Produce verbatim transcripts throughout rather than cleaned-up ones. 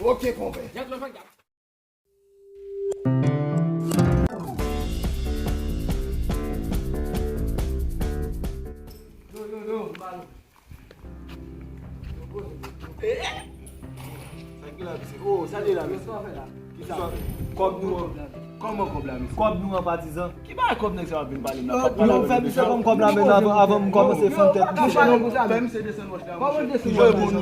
Ok, konpè. Yo, yo, yo, m ba nou. Sa ki la, mesye? Oh, sa li la, mesye? Kisa? Kòb nou an. Kòman kòb la, mesye? Kòb nou an, patizan. Ki bagay kòb nèg sa ap vin pale m la? Yo, fè misye konn kòb la, men avan, avan m kòmanse fè tèt. Fè misye desann wòch la. Kòman desann wòch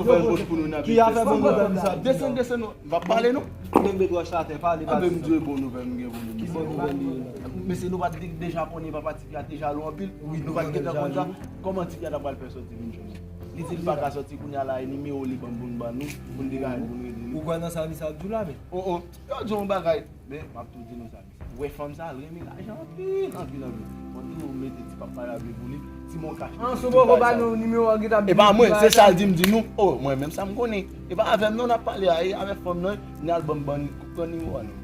la? Ki afè bon nouvèl sa? Desann, desann wòch. M ap pale, non? Menm met wòch la atè, pale, patizan. Anben m di w bon nouvèl, m gen bon nouvèl. Ki bon nouvèl li ye la? Mesye, nou pa t deja konnen papa tifi a te jalou anpil? Wi, nou pa t gentan konn sa. Kòman tifi a ta pral fè sòti vin jwenn nou? Li di l pa ka sòti kounye a la, e nimewo li ban m pou n ban nou, pou n degaje l, pou n rele li. Ou kwè nan sa misye ap di w la, men? Oh, oh. Yo di yon bagay, men m ap tou di nou sa, mesye. Ou wè fanm sa, l renmen lajan anpil, anpil, anpil. Mwen di w mete ti papa la vle pou li, ti mon kach. An, sou poko ba nou nimewo a, ki t ap di. E pa mwen, se sa l di m di nou. Oh, mwen menm sa m konnen. E pa avè m non n ap pale a, e avè fanm nan, n al ban m ban, pran nimewo a non.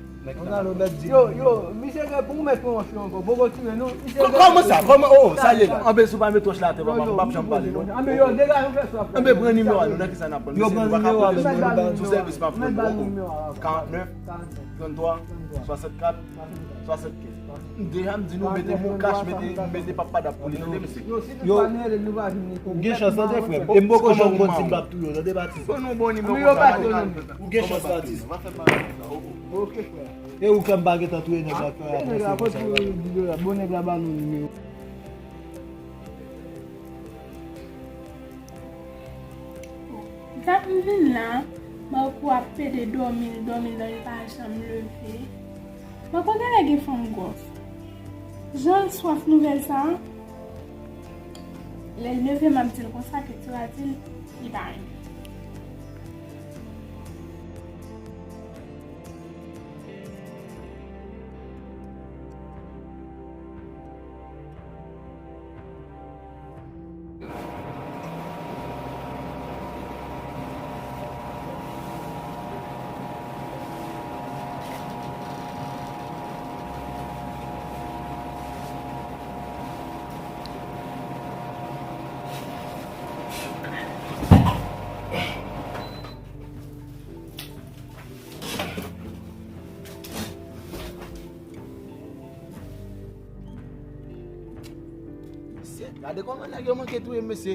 Yo, yo, misye gen pou ou mèt pran yon fi ankò. Poko tire nou. Misye gen. Kòman sa? Kòman? Oh, sa li ye la? Anben, si w pa met wòch la atè, papa, m p ap janm pale, non. Anben, yo, degaje w fè sa. Anben, pran nimewo a, nou nan ki sa n ap pran? Mesye, nou pa ka pwoblèm sou sèvis m ap pran. Karantnèf, tranntwa, swasannkat, swasannkenz. M deja m di nou mete mon kach, mete, mete papa dap pou li, tande, mesye. Yo, si tout pa nou rele, nou pa vin. Ou gen chans, tande, frè m. E m poko janm konn si m p ap touye w, tande, patizan. Bon, nou bon nimewo konsa. Ou gen chans, patizan. Ok, frè. E ou kwè m pa gentan touye nèg la, fè avanse konsa. Bon, nèg la ba nou nimewo. Dat m vin la, Marco ap pede dòmi, l dòmi, l dòmi, l pa janm leve. Marco genlè gen fanm gwòs. Jan l swaf nouvèl sa a, lè l leve, m ap di l konsa ke Tirati, li pa renmen. Mesye, gade kòman nèg yo manke touye m, mesye.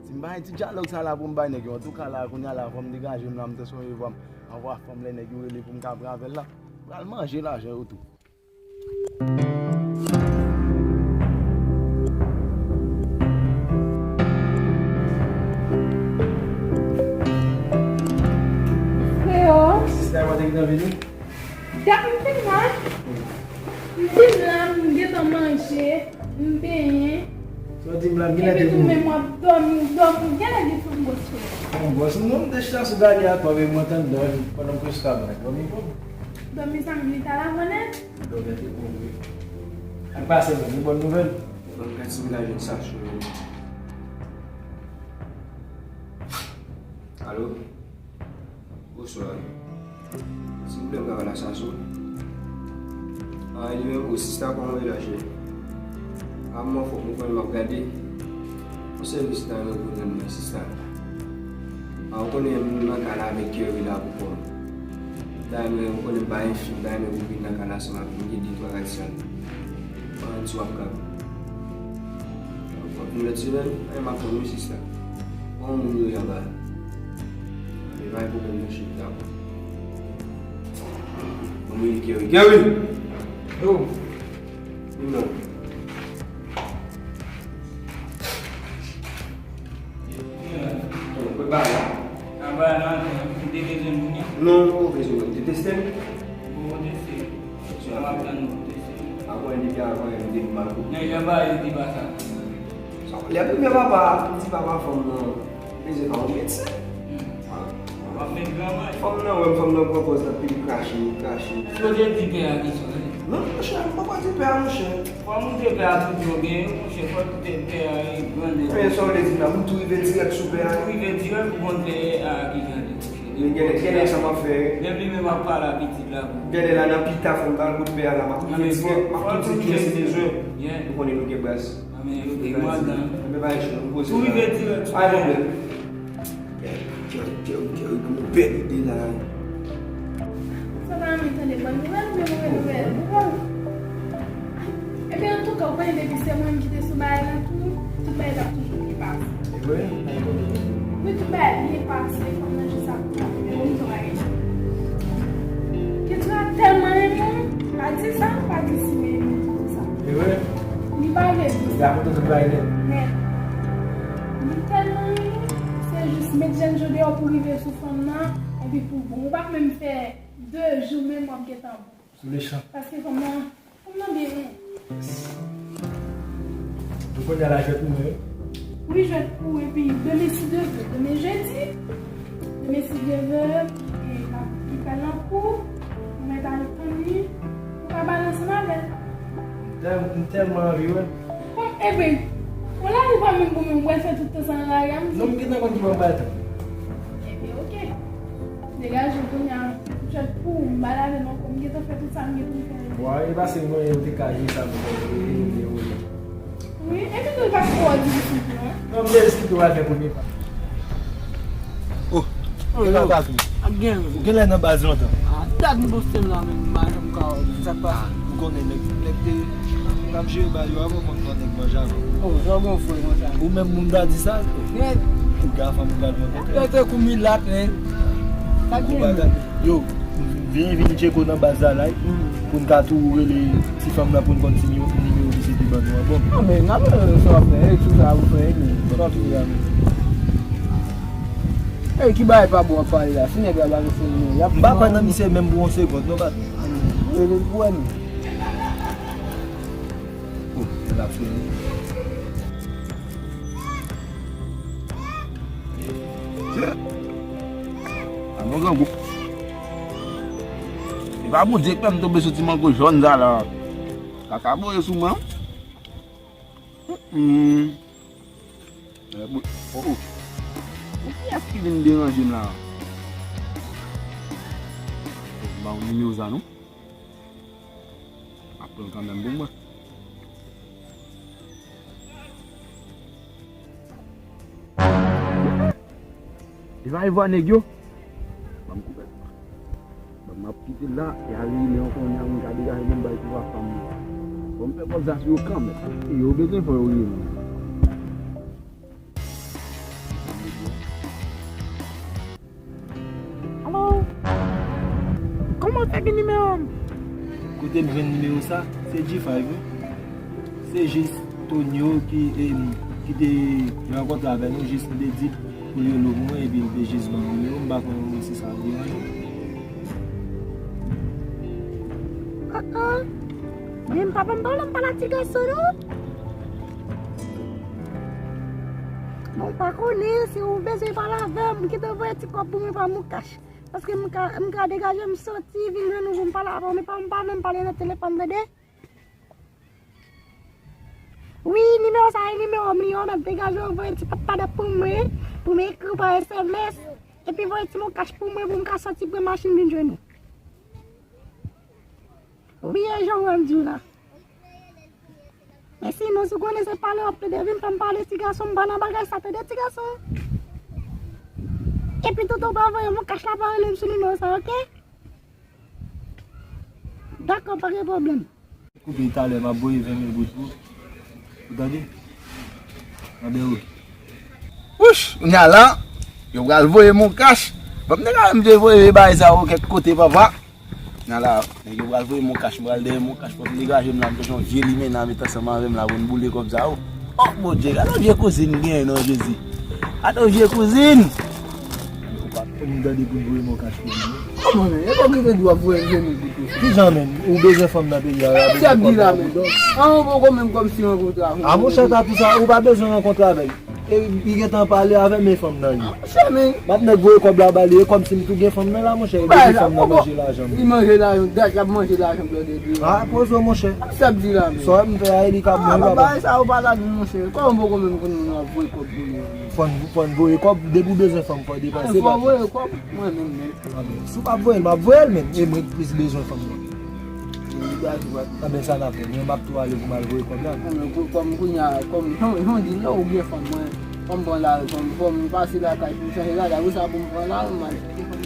Si m pa gen ti dyalòg sa la pou m bay nèg yo, antouka la, kounye a la, fò m degaje m la, m te sonje vwa m. Anvwa fanm lè nèg yo rele pou m ka pran avè l la. Pral manje lajan yo tou. Freyo. Sista, w te gentan vini? Dat m vin la. M vin la, m gentan manje, m benyen. Sa w di m la, m genlè te. Epi tou, men m ap dòmi, dòmi, genlè gen fanm gwòs sou mwen. Fanm gwòs, non, m te chita sou gade a, pa vre, mwen tann dòmi, pandan m prèske ap dòmi. Dòmi sa, m li ta la, konnen? Dòmi te bon, wi. Ann pase, men, gen bòn nouvèl. Ban m gad si m ka jwenn sa sou mwen. Alo? Bonswa. Silvouplè, m ka pale ak Saso? Ah, li menm, o sista, kòman w ye la, cheri? Ah, mwen fòk mwen konnen m ap gade. Yon sèvis la, mwen pou jwenn mwen, sista. Ah, ou konnen m nan kay la avèk Kerry la pou kò m. Dayè, mwen, ou konnen m pa enfim, dayè, mwen pou vin nan kay la ansanm avèk mwen, gen de twa kay sal. Mwen di w ap kab. W ap vin lòt semèn? Ay, m ap tann wi, sista. Kòman moun yo ye anba a? Anben, pa gen pwoblèm non, cheri, dakò. Mwen rele Kerry. Kerry! Yo! Vin non. Bon, prepare. Anba la, ou te bezwen moun nan? Non, ou bezwen moun. Te teste l? Bon, ou teste. Sa w ap tann pou teste? Avan, depi avan, m te mal kou. Nèg la ba yo di pa sa. Sa, lè premye papa, m di papa fanm nan, bezwen pa yon medsen. Hmm. W ap met granmay. Fanm nan, wè, fanm nan pran pòz la, epi li krache, li krache. Yo te di pè a kisa, wi? Non, monchè, m poko di pè a, monchè. Fò moun te pè a tout yo gen, monchè, fò tout te pè a, e grandè. Men sa w vle di la, m tou rive dirèk sou pè a. Ou rive dirèk, ou konn pè a ki jan li. Gen, gen, gen sa m ap fè. Menm li menm ap pale a pitit la. Gade la nan pita fò m pral kot pè a la, m ap tou di, m ap tou di kiyès li bezwen. Ou konnen nou gen baz. Anben, yo te mandan. Anben, pa gen chans, nou poze la. Tou rive dirèk sou pè a. Pa gen pwoblèm. bèl ide la. Sa va, men tande bòn nouvèl oubyen move nouvèl? Ebyen, antouka, ou konnen depi se mwen ki te sou bagay la tou, tout bagay t ap toujou byen pase. E vre? Wi, tout bagay byen pase, fanm nan jis ap trape men bon, m di w yon bagay. Ketra tèlman renmen w, pa di sa, pa di si, men li di sa. E vre? Li pa vle di sa. Li ap kontan tout bagay nèt. Men, li tèlman renmen w, se jis met jèn jan deyò pou rive sou fanm nan, epi pou bon, ou pa menm fè de jou menm w ap gentan bon. Sou lechan. Paske fanm nan, fanm nan byen renmen. Donk kounye a la jwèt pou mwen, wi? Wi, jwèt pou ou, epi demen si Dye vle, demen jedi, demen si Dye vle, e, l ap, li pral nan kou, ou mèt al tann li, ou ka pale ansanm avè l. M tèl-, m tèlman anvi, wè. Bon, ebyen, ou la, li pa menm pou mwen, mwen fè tout tan sa nan lari a, m di. Non, m gentan konn ki bò m pral tann. Ebyen, oke. Degaje w kounye a, m jwèt pou ou, m pa lave m ankò, m gentan fè tout sa m gen pou m fè. Bon, e pase mwen, yo te ka jwe sa pou mwen, e, e, e, e. Wi, epi tou, li pa twò difisil tou, non. Non, m te eskipe w al fè premye pa. Oh, oh, yo, Tatou. Ap gen. Ou genlè nan baz lontan. Ah, dat m poste m la, men m pa janm ka wè w. Sa k pase? Ou konnen nèg, nèg te, m ap jere ba yo avan, konn nan nèg manje avan. Oh, sa w gen frè konsa. Ou menm moun ta di sa? Nèg. Ou gen fanm ou pral rankontre. Yo te kou milat, men. Sa k gen? Yo, vin, vin tcheke w nan baz la, like, pou n ka tou rele ti fanm nan pou n konn si nimewo, nimewo misye te ban nou an bon. Non, men, n ap rele sa w ap fè, e tou sa ou fè, e men, sa w ap fè a, men. Ey, ki bagay pa bon w ap pale la? Si nèg la ba nou fon nou, y ap. M pa kwè nan misye menm pou yon segonn, non, patwon. Rele l pou wè nou. Oh, l ap fini. A non, grangou. E pa Bondye k fè m tonbe sou ti mango jòn sa la. Kaka voye sou mwen. Hmm. Eh, bon, oh, oh. Bon, kiyès ki vin deranje m la? Ba w nimewo sa, non? M ap pran kanmenm pou mwen. E pa e vwa nèg yo? Ban m koupe. Ban m ap kite l la, e al rele ankò, kounye a m ka degaje pou m bay pou papa m. Ban m fè kòb sa sou yo kanmenm. E yo bezwen fò yo rele m. Alo? Kòman w fè gen nimewo m? Kote m jwenn nimewo sa? Se G five, wi. Se jis Tonio ki, em, ki te rankontre avè nou, jis m te di pou l rele w pou mwen, epi l te jis ban m nimewo m, m pa konnen si sa ap deranje w. Ah, ah. Men papa m pa vle m pale ak ti gason, non. Bon, m pa konnen si ou bezwen pale avè m, kite voye ti kòb pou mwen pa Moncash. Paske m ka, m ka degaje m soti, vin jwenn ou pou m pale avè w, men pa, m pa menm pale nan telefòn, tande? Wi, nimewo sa a, e nimewo m li, ou mèt degaje w, voye ti pat padòk pou mwen, pou m ekri w pa S M S, epi voye ti Moncash pou mwen, pou m ka soti pran machin vin jwenn ou. Wi, e jan w wè m di w la. Men sinon, si w konnen se pale w ap plede, vin fè m pale, ti gason, m pa nan bagay sa, tande, ti gason. Epi tou, tou pa voye Moncash la, pa rele m sou nimewo sa, oke? Dakò, pa gen pwoblèm. Koupe talè, m ap voye ven mil goud pou ou. Ou tande? Anben, wi. Wouch, kounye a la, yo pral voye Moncash. Bon, m te ka menm te voye bagay sa yo kèk kote, papa. Nan la, nèg yo pral voye Moncash, m pral dèyè Moncash, fòk m degaje m la, m chèche yon vye limena met ansanm avè m la pou n boule kòb sa yo. Oh, Bondye, gade yon vye kouzin m genyen non, Jezi. Gade yon vye kouzin! Ou pa konn gade pou n voye Moncash pou li, non? Kòman, men? E pa ou ki te di w ap voye m vye mil goud pou sa? Kijan, men? Ou bezwen fanm nan peyi a, ou bezwen fanm nan peyi a. An, ou poko menm kòmsi rankontre avè m. A, monchè, Tatou sa, ou pa bezwen rankontre avè l. E, li gentan pale avè m, men fanm nan ye. Monchè, men. M ap nèk voye kòb la ba li, e kòmsi m tou gen fanm nan la, monchè, e depi fanm nan manje lajan m. Li manje lajan, dat l ap manje lajan m lòt epi. A, poze w, monchè. Sa ap di la, men. Sa m fè a, e li k ap manje, papa. Bagay sa yo pa la di, monchè. Kòman m poko menm konn moun ap voye kòb pou li? Fò n, fò n voye kòb, depi w bezwen fanm, fò w depanse, papa. Fò w voye kòb, mwen menm, men. Anben, si w p ap voye l, m ap voye l, men. E mwen k plis bezwen fanm nan. Anben, sa n ap fè? Mwen, m ap tou ale pou m al voye kòb la. Anben, kou-, kòm kounye a, kòm, jan, jan w di, lè w gen fanm, mwen, fò m pran lari, fò m, fò m pase lakay pou m chanje lari, apre sa pou m pran lari, m al kite fanm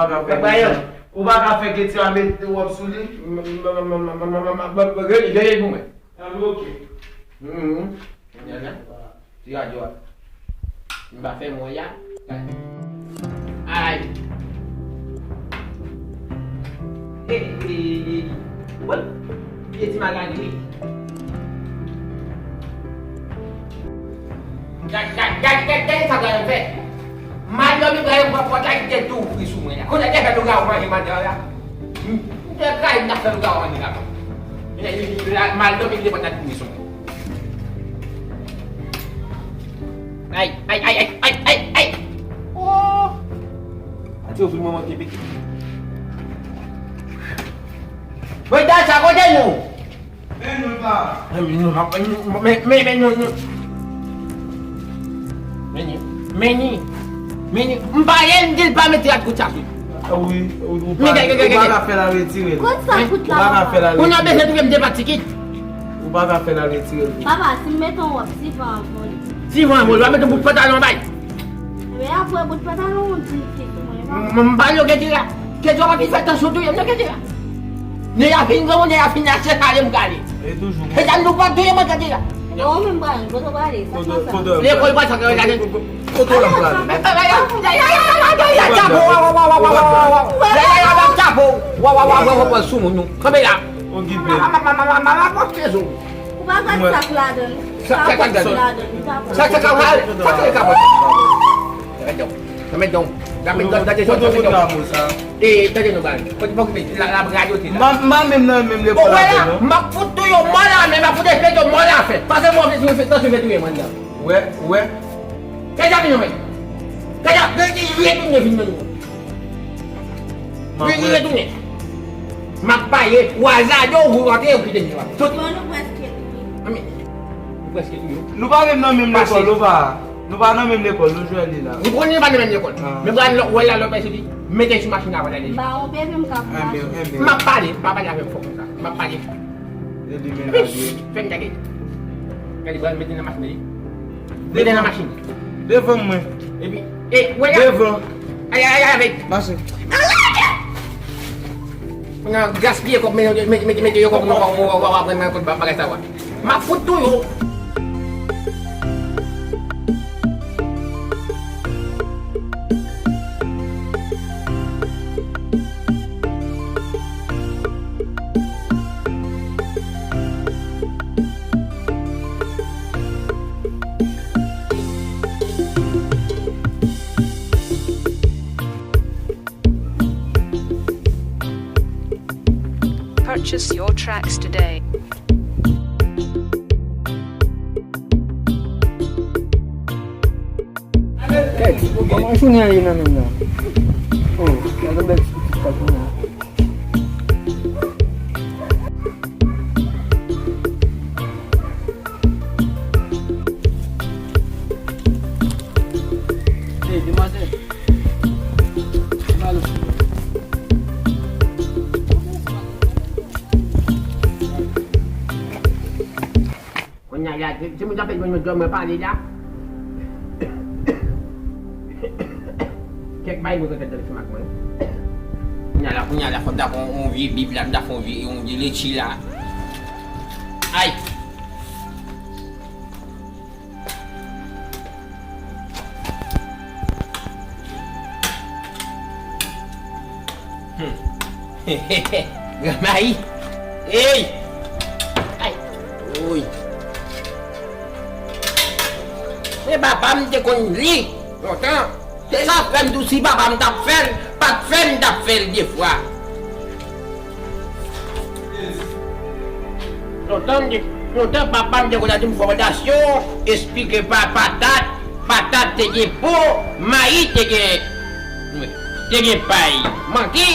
pa ka fè Kretyen. Ou pa ka fè Kretyen a met wòb sou li. Rele pou mwen. An, ok. Mhm. Ti radyo a. M pa fè mwen ya. Ay. Hey, hey, hey. Bon, pye ti maladi wi. Gad, gad, gad, gad, gad sa pral fè. Mal dòmi pral pran pòt la ki te tou ouvri sou mwen la. Kounye a te fè lougarou manje madanm la. M te kraze m t ap fè lougarou manje la. Mal dòmi ki te pòt la ki ouvri sou mwen. Ay, ay, ay, ay, ay, ay, ay. Oh. Ati yo vin manke pete. Mwen ta sa kote nou. Men nou pa. Men nou pa, men, men, men, men nou, nou. Men ni, men ni, men ni. M pa ye, m di l pa mete rad kout sa sou. Ah wi, ou, ou pa, ou pa ka fè l al retire l. Kout sa kout la. Ou pa ka fè l al retire l. Ou nan bezwen touye m de patikit. Ou pa ka fè l al retire l tou. Papa, si m mete yon wòb, si van an vole. Si van an vole, w ap mete yon bout pantalon bay. Men apre bout pantalon, ou di ki sou mwen, papa. M, m pa yo Kedira. Kedira pa fin fè tansyon touye m non Kedira. Nèg la fin granmoun, nèg la fin lase kale m kale. E toujou. E sa nou pa touye mwen Kedira. Bon, ou menm pral, kote w prale? Sa k pase? Lekòl pa sa k gade. Kote w prale? Kanpe la. Okipe. Ou pa gade sa k ladan l. Sa k ladan l. Sa k ladan l. Sa k ladan l. Sa k ladan l. Sa k ladan l. Sa k ladan l. Sa k ladan l. E, tande nou, baz. Fò, fò ki la, la radote la. M pa, m pa menm nan menm lekòl avè l non. M ap fout touye w mò la, men m ap fout espete w mò la fè. Pase mò fè, fè, fè, tansiyon fè touye mwen la. Wè, wè. Kè sa vin nan men. Kè sa, kè sa, retounen vin nan nou. Wi, li retounen. M ap pale, w a zade w, ou rantre, ou kite m la. Sot. Bon, nou prèske touye. Anmè. Nou prèske touye. Nou pa menm nan menm lekòl, nou pa. Nou pa nan menm lekòl, nou jwenn li la. Ou konnen nou pa nan menm lekòl. Ah. Men pral lò, wè la lòt mesye di, mete sou machin la, pral ale. Ba, on bebe m ka pou machin. M ap pale, pa pale avè m fò konsa. M ap pale. Epi, fè m gade. Gade, pral mete nan machin li. Mete nan machin. Devan mwen. Epi, e, wè la. Devan. Ay, ay, ay, avèk. Mache. Nan gaspiye kòb, mete, mete, mete, mete yo kòb, w ap pran nan kòb bagay sa, wè. M ap fout touye w. Purchase your tracks today. Kèt, kòman jounen an ye nan menm nan? Oh, gade bèl ti pitit sa jounen an. Hey, demwazèl. Alo. Kounye a la, timoun sa fè jwenn yon dòm mwen pale la. Kèk bagay mwen konn fè nan leson ak mwen. Kounye a la, kounye a la, fò m ta pran yon vye bib la, m ta fè yon vye, yon vye lekti la. Ay! Hmm. Granmayi. Ey! Ay! Oy! Se papa m te konn li lontan. Se sa fè m tou, si papa m t ap fè l, pa t fè m, m t ap fè l de fwa. Lontan, lontan papa m te konn ap di m fondasyon, esplike pa patat, patat te gen po, mayi te gen, te gen pay. Manti!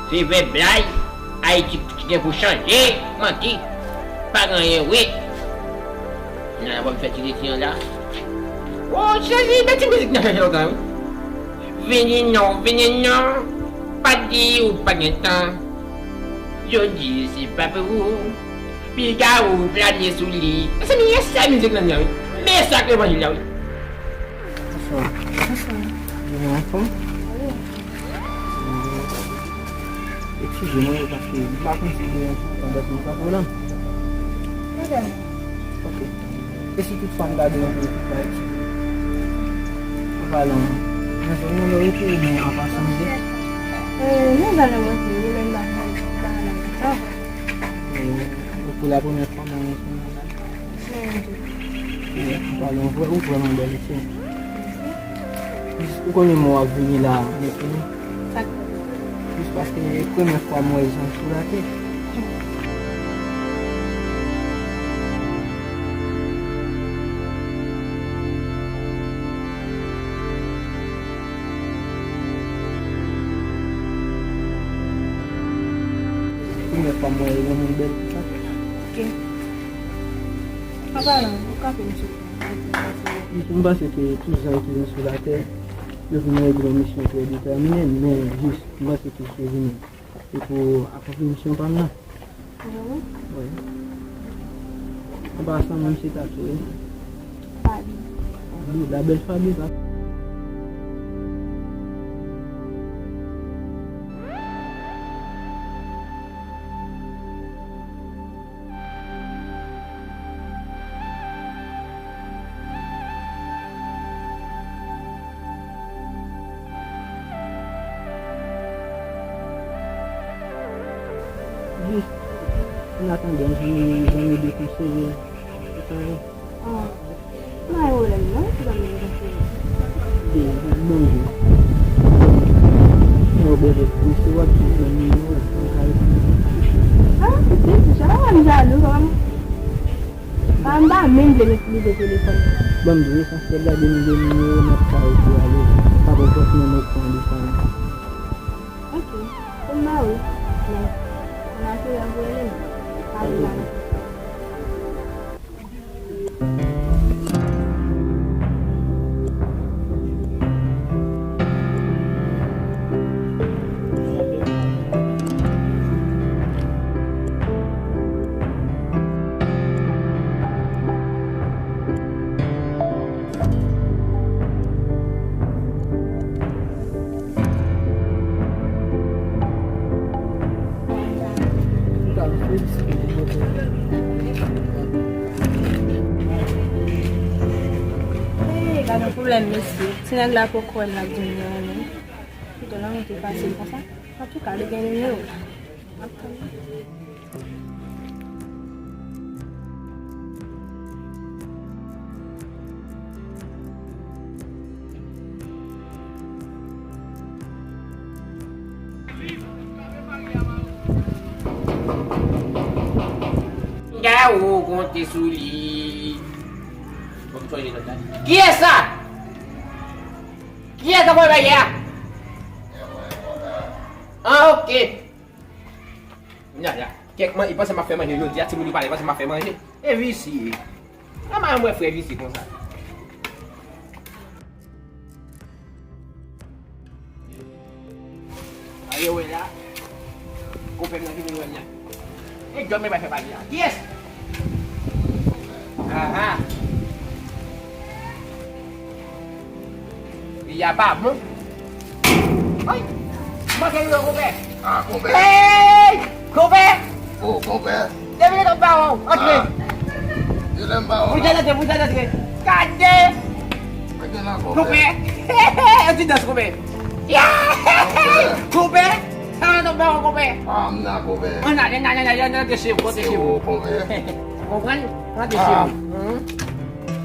Se vèb la, Ayiti ki gen pou chanje, manti. Pa gen anyen vre. Nan, w ap fè ti leti an la. Oh, cheri, men ti mizik nan chanje lontan, wi. Vini non, vini non. Pa di ou pa gen tan. Yo di se pa pou ou. Piga ou plane sou li. Mezanmi, e sa mizik nan, wi. Men sa k levanjil la, wi. Bonswa. Bonswa. Ou anfòm? Wi. Eskize mwen, paske m pa konn si m deranje w pandan ke m pran pwoblèm. Pwoblèm? Ok. E si toutfwa m ta deranje w, pa eskize. An palan, mwen jwenn yon lè retire men an pasan m de. E, nou jwenn yon retire men m pa konn, m pa konn anpil sa. E, pou la premyè fwa mwen jwenn yon lè. Ou pale, ou vrè-, ou vrèman bèl, mesye. Ou konnen mwen w ap vini la, mesye. Jis paske e premyè fwa m wè jan sou latè. Mwen, e yon moun bèl konsa. Ok. An palan, ou kanpe m sou. M panse ke tout jan ki gen sou latè, yo vin regle yon misyon trè detèminen, men jis, m panse ke se vini. E pou akonpli misyon pa m nan. Wi. An pasan, menm si ta tou, wi. Fabi. Fabi, la belle Fabi, pa. Jis, an atandan, zanmi, zanmi dekonseye. Ah, pa gen pwoblèm non, zanmi dekonseye. Byen, byen, byen. Yo bèl, si w ap di zanmi yo, an kay. Ah, se deja, m jalou, pa m. Pa m pa menm vle met nivo telefòn nan. Ban m di, lesansyèl la, de nivo nimewo, n ap ka rete ale. Pa gen pòt menm ou pran desann. Ok. Pou m ba ou. Men, nan ki lè pou rele m? Pa rele m. Hey, gade yon pwoblèm, mesye. Ti nèg la poko wè m ap di m li renmen. Pito nan nou te fasil konsa. Antouka, li gen nimewo. M ap tann. Gade ou konte sou li. Kiyès sa? Kiyès sa pral bay a? Ah, ok. Kounya la, kèk man, li panse m ap fè manje jodi a, timoun yo pale, panse m ap fè manje. E visye. Kòman mwen frè visye konsa? Ayo wè la. Konpè m nan ki vin wè m la. E djòb mwen pa fè pale a. Kiyès? Aha. Li a pa bon. Ay! Manke l non, konpè. Ah, konpè. Hey! Konpè! Oh, konpè. Depi lè m ba w, antre. Ah. Depi lè m ba w. Pou jèn antre, pou jèn antre. Gade! Mete nan konpè. Konpè. Yon ti dans, konpè. Yeah! Konpè. Konpè. Sa nan ba w, konpè. Ah, m nan, konpè. Ann ale, ann ale, ann ale, ann ale, antre chez vous, antre chez vous. Ou konpè. Ou konprann? Antre chez vous.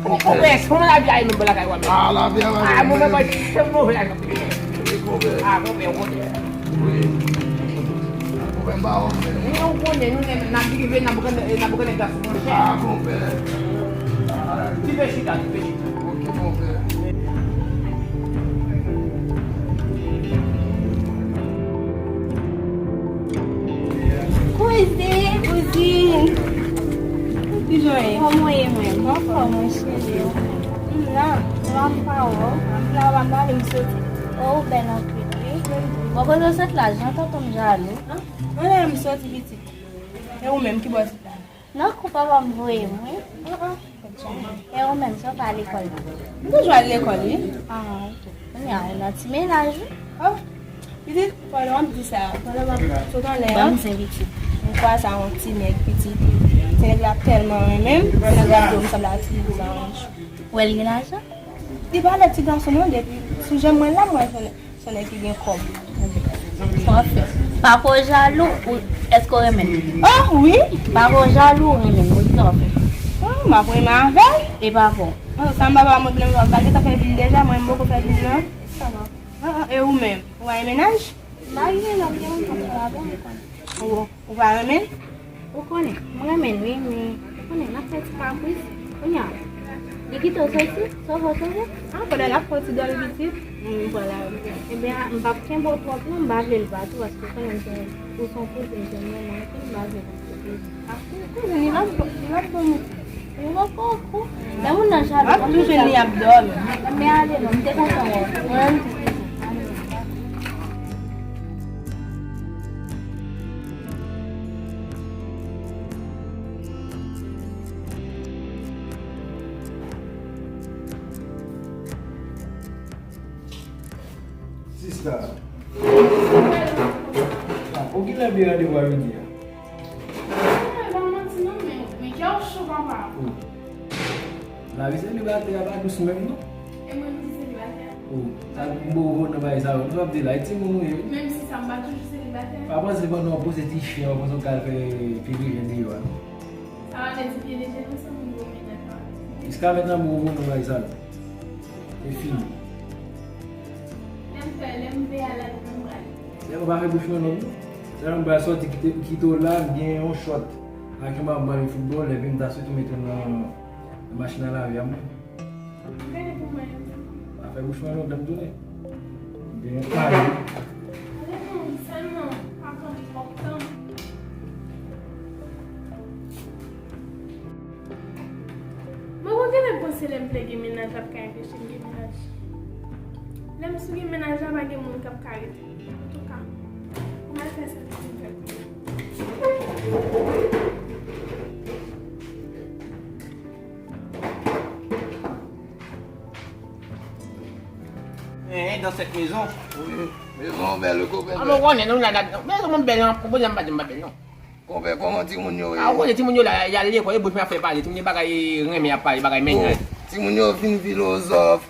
Konpè, se kòman lavi a ye menm bò lakay ou a menm? Ah, lavi a move. Ah, move, mwen, se move a. Wi, konpè. Ah, konpè, ou konnen. Wi. Konpè, m pa wè w, men. Wi, ou konnen, nou menm, n ap rive, n ap rekonèt, n ap rekonèt gason, monchè. Ah, konpè. Ti pe chita, ti pe chita. Ok, konpè. Kouzin, kouzin. Kijan w ye? Kòman w ye menm? Anfòm, mwen cheri. M la. Kòman m pa wè w? M la, w pa m pale, m soti. O, ou bèl anpil, wi. Bon, kote w sot la, jan tonton m jalou. Anlè m soti, pitit. E ou menm, ki bò w sot la? Non, kou papa m voye m, wi. An, an. E ou menm, sa w pa lekòl? M toujou al lekòl, wi. Ah, ok. Kounye a, ou nan ti mennaj, wi. Oh, pitit, pandan w ap di sa, pandan m ap sot anlè a, ban m zen, pitit. M kwaze a yon ti nèg, pitit. Ti nèg la tèlman renmen m, ti nèg la di w m sanble a ti zanj. Ou wè l gen lajan? Li pa lòt ti gason non, depi sou janm mwen la, m wè l. Se nèg ki gen kòb. Sa w ap fè? Papa w jalou ou èske w renmen l? Oh, wi. Papa w jalou ou renmen l? Bon, kisa w ap fè? Oh, m ap renmen avè l. E papa w? Oh, sa m papa mwen, m pa gentan fè vin deja, mwen m poko fè vin non. Sa va. Ah, ah, e ou menm? Ou pa gen mennaj? M pa gen mennaj, m gen yon moun k ap fè avè m, ou konnen. Ou, ou pa renmen l? Ou konnen, m renmen l, wi, men ou konnen, n ap fè ti kapris. Kounye a, Li kite w soti? Sove w sove? Ah, kounye a l ap fè yon ti dòl pitit. M pran lari. Ebyen, m p ap kenbe w twòp non, m pa vle l pa tou, paske w konnen m se yon, ou se yon kouzin, m se yon manman, m pa vle l. Ah, kouzin, li p ap, li p ap bon. Li p ap bon kou. Lè moun nan jalou, m ap toujou li ap dòmi. Men ale non, m te kontan wè w. Mwen menm tou. Sista. Ah, ou kilè gen randevou a midi a? Ah, e pa manti non, men, men kè w cho, papa. Oh. Lavi selibatè a pa dous menm non. E mwen m di selibatè? Oh, sa m bo vo nan bagay sa yo. Sa w ap di la, e timoun ou ye wi. Menm si sa, m pa toujou selibatè. Pa panse pandan w poze ti chen, w panse w ka al fè pye leje deyò a. Sa pa vle di pye leje non, se moun gwo mennaj la. Jiska mentnan m bo vo nan bagay sa yo. Se fini. Lè m fè, lè m peye a la, m pral. Lè m pa fè bouch mwen long non. Lè m pral sòti kite, kite w la, m gen yon chòt ak yon bann foutbòl, epi m ta sot mete nan, nan machin nan lave a mwen. Gade pou mwen. Pa fè bouch mwen long, dan m tounen. M gen yon kado. Ale non, sèlman pa pran twòp tan. Mwen pa genlè panse lè m vle gen mennaj la ap ka enpeche m gen mennaj. Lè m sou gen mennaj la, pa gen moun k ap ka rete. Antouka, m al fè sa m vin fè pou mwen. Hein, dans cette maison. Wi, mezon bèl wi, konpè. Ah, mwen konnen nou la, la, mezon mwen bèl, non, konpè, m pa di m pa bèl, non. Konpè, kòman timoun yo ye? Ah, ou konnen timoun yo la, y al lekòl, e bouch mwen ap fè pale, timoun yo bagay renmen ap pale, bagay mennaj. Oh, timoun yo vin filozòf.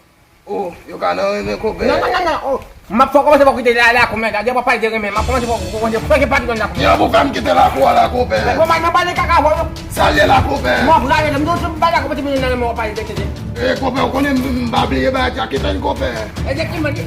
Oh, yo ka nan renmen konpè. Non, non, non, non, oh. M ap fè w kòmanse fò w kite la, lakou mennaj la. Depi w ap pale de renmen, m ap kòmanse fò w kòmanse fò w kite patwon lakou. Kijan pou fè m kite lakou a la, konpè? Mwen kòmanse nan pale kaka, wè. Sa l ye la, konpè? Mwen prale, m di w si m pale lakou, ti moun nan renmen w pale de tete. Eh, konpè, ou konnen m, m pa bliye bagay sa, kite l, konpè. Efektivman, di.